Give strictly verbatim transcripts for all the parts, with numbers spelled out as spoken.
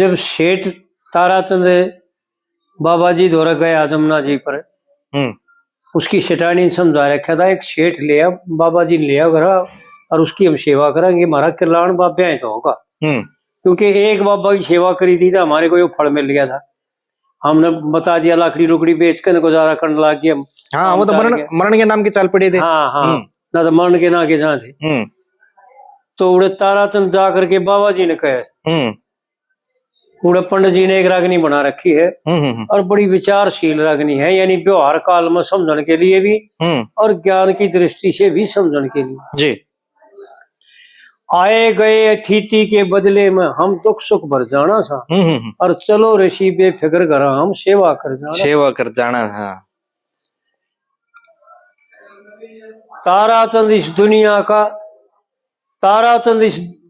जब सेठ ताराचंद बाबा जी धोरै गया जमुना जी पर, हम्म। उसकी सेठानी ने समझा रखा था, एक सेठ लिया, बाबा जी ने लिया घर, और उसकी हम सेवा करेंगे, हमारा कल्याण बाबे ही तो होगा। हम्म। क्योंकि एक बाबा की सेवा करी थी तो हमारे को यो फल मिल गया था। हमने बता दिया, लाकड़ी लुकड़ी बेच कर गुजारा करने लग गए हम। हाँ, वो तो मरण, मरण के नाम के चल पड़े थे। हाँ, हाँ। हम्म। ना तो मरण के ना के जहाँ थे। हम्म। तो उड़े ताराचंद जा करके बाबा जी ने कहे, हम्म। उड़े पंडित जी ने एक रागनी बना रखी है, हम्म, हम्म, हम्म। और बड़ी विचारशील रागनी है, यानी व्यवहार काल में समझने के लिए भी, हम्म। और ज्ञान की दृष्टि से भी समझने के लिए। जी। आए गए अतिथि के बदले में हम दुख सुख भर जाना सा। हम्म, हम्म, हम्म। और चलो ऋषि बेफिक्र घरा हम सेवा कर जाना। सेवा कर जाना, हाँ। ताराचंद इस दुनिया का, ताराचंद इस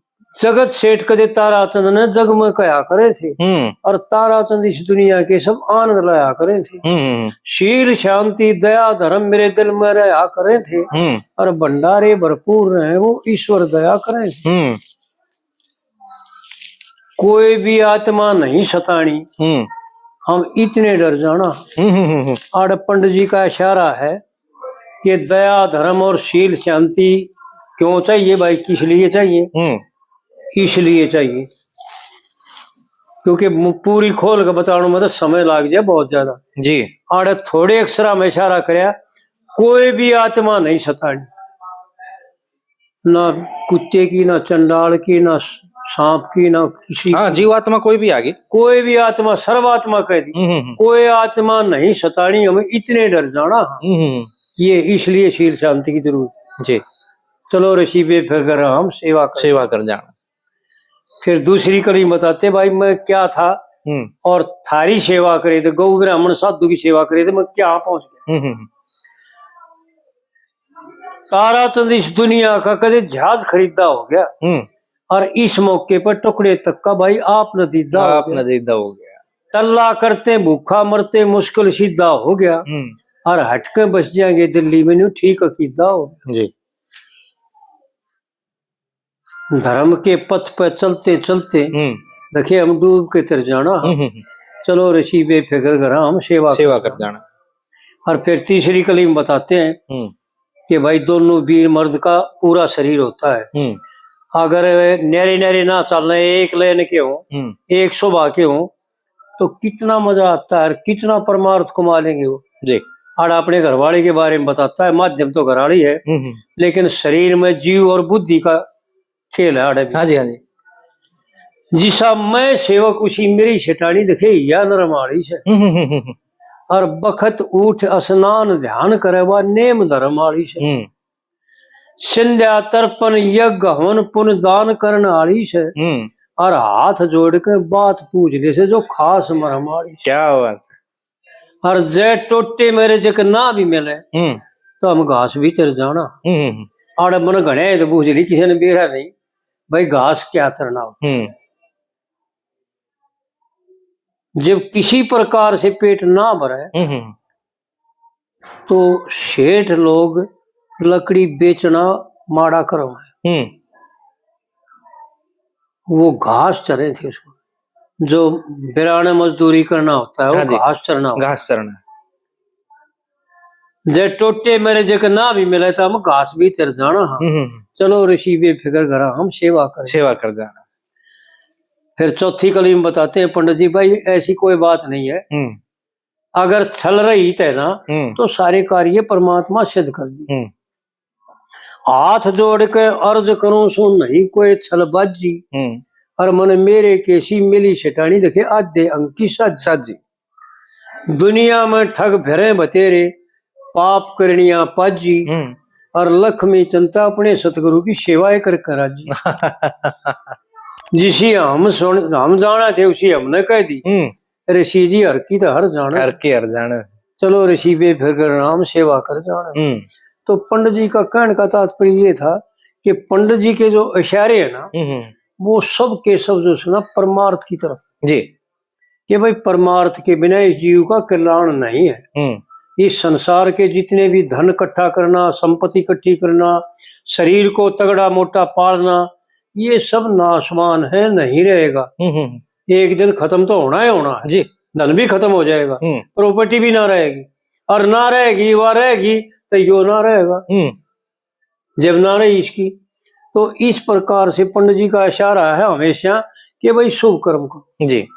जगत सेठ कदे ताराचंद ने जग में कहा करे थे। हम्म। और ताराचंद इस दुनिया के सब आनंद लाया करे थे। हम्म। शील, शांति, दया, धर्म मेरे दिल में रहा करे थे। हम्म। और भंडारे भरपूर रहे, वो ईश्वर दया करे थे। हम्म। कोई भी आत्मा नहीं सतानी, हम्म। हम इतने डर जाना। हम्म, हम्म, हम्म, हम्म। आड़े पंडित जी का इशारा है कि दया, धर्म और शील, शांति क्यों चाहिए भाई, किस लिए चाहिए? हम्म। इसलिए चाहिए, क्योंकि मु-, पूरी खोल के बताने में तो समय लाग जाए बहुत ज्यादा। जी। आड़े थोड़े अक्षरा में इशारा करया, कोई भी आत्मा नहीं सतानी, ना कुत्ते की, ना चंडाल की, ना सांप की, ना किसी हाँ, की। जीवात्मा कोई भी आ गई। कोई भी आत्मा, सर्वात्मा कह दी। हम्म, हम्म, हम्म। कोई आत्मा नहीं सतानी, हमें इतने डर जाना। हम्म, हम्म, हम्म। ये इसलिए शील शांति की जरूरत है। जी। चलो ऋषि बेफिक्र हम सेवा कर। सेवा कर जाना। फिर दूसरी कली बताते, भाई मैं क्या था हम्म। और थारी सेवा करे थे, गौ ब्राह्मण साधु की सेवा करे थे, मैं क्या पहुंच गया। हम्म, हम्म, हम्म। ताराचंद इस दुनिया का कदे जहाज खरीदा हो गया हम्म। और इस मौके पर टुकड़े तक का भाई आपने दीदा हो आप गया। ने दीदा हो गया। टल्ला करते भूखा मरते मुश्किल सीधा हो गया हम्म। और हटके बस जाएंगे दिल्ली में, न्यू ठीक अकीदा हो गया। जी। धर्म के पथ पे चलते चलते हम्म। देखे हम डूब के तर जाना। हम्म, हम्म, हम्म। चलो ऋषि बेफिक्र घरा हम सेवा सेवा कर कर जाना। और फिर तीसरी कली में बताते हैं हम्म। कि भाई दोनों वीर मर्द का पूरा शरीर होता है। हम्म। अगर न्यारे न्यारे ना चलना, एक लेन के हो, हम्म। एक स्वभाव के हो, तो कितना मजा आता है और कितना परमार्थ कमा लेंगे वो। जी। आड़ा अपने घरवाले के बारे में बताता है, माध्यम तो घरवाली है, हम्म, हम्म। लेकिन शरीर में जीव और बुद्धि का खेल है आड़े भी। हाँ जी, हाँ जी। जिसा मैं सेवक उसी मेरी सेठानी देखे या नरम आली से। हम्म, हम्म, हम्म, हम्म। और बखत उठ स्नान ध्यान करे वा नेम धर्म आली से। हम्म। संध्या तर्पण यज्ञ हवन पुण्य दान करण आली से। हम्म। और हाथ जोड़ के बात पूछ ले से जो खास मरम आली से। क्या बात है। और जय टोटे मेरे जक ना भी मिले हम्म। तो हम घास भी चर जाना। हम्म, हम्म, हम्म। आड़े मन घणे तो बूझ ली किसी ने बेरा नहीं भाई घास क्या चरना हो। हम्म। जब किसी प्रकार से पेट ना भरे हम्म, हम्म। तो सेठ लोग लकड़ी बेचना माड़ा करवाए। हम्म। वो घास चरे थे उसको, जो बिराने मजदूरी करना होता है, वो हाँ जी। घास चरना होता है। घास चरना। जे टोटे मेरे जक ना भी मिले तो हम घास भी चर जाना। हाँ। हम्म, हम्म। चलो ऋषि बेफिक्र घरा हम सेवा कर। सेवा कर जाना। फिर चौथी कली में बताते हैं पंडित जी, भाई ऐसी कोई बात नहीं है। हम्म। अगर छल रही है ना, हम्म। तो सारे कार्य परमात्मा सिद्ध कर दी। हम्म। हाथ जोड़ के अर्ज करूं सू नहीं कोई छलबाजी। हम्म। और मन मेरे केसी मिली सेठानी देखे आधे अंग की साझी। साझी। दुनिया में ठग फिरे बतेरे, पाप करनिया पाजी। हम्म। और लक्ष्मी चिंता अपने सतगुरु की सेवाएं कर कर राजी। जिसी हम सुन, हम जाना थे, उसी हमने कह दी। हम्म। ऋषि जी हर की तो हर जाने। हर की हर जाने। चलो ऋषि बेफिक्र नाम सेवा कर जाने। हम्म। तो पंडित जी का कहने का तात्पर्य ये था कि पंडित जी के जो इशारे हैं ना, हम्म, हम्म। वो सब के सब जो है ना परमार्थ की तरफ। जी। कि भाई परमार्थ के बिना इस जीव का कल्याण नहीं है। हम्म। इस संसार के जितने भी धन इकट्ठा करना, संपत्ति इकट्ठी करना, शरीर को तगड़ा मोटा पालना, ये सब नाशवान है, नहीं रहेगा। हम्म, हम्म। एक दिन खत्म तो होना ही होना है। जी। धन भी खत्म हो जाएगा, हम्म। प्रॉपर्टी भी ना रहेगी, और ना रहेगी, वह रहेगी तो यो ना रहेगा, हम्म। जब ना रही इसकी। तो इस प्रकार से पंडित जी का इशारा है हमेशा कि भाई शुभ कर्म करो। जी।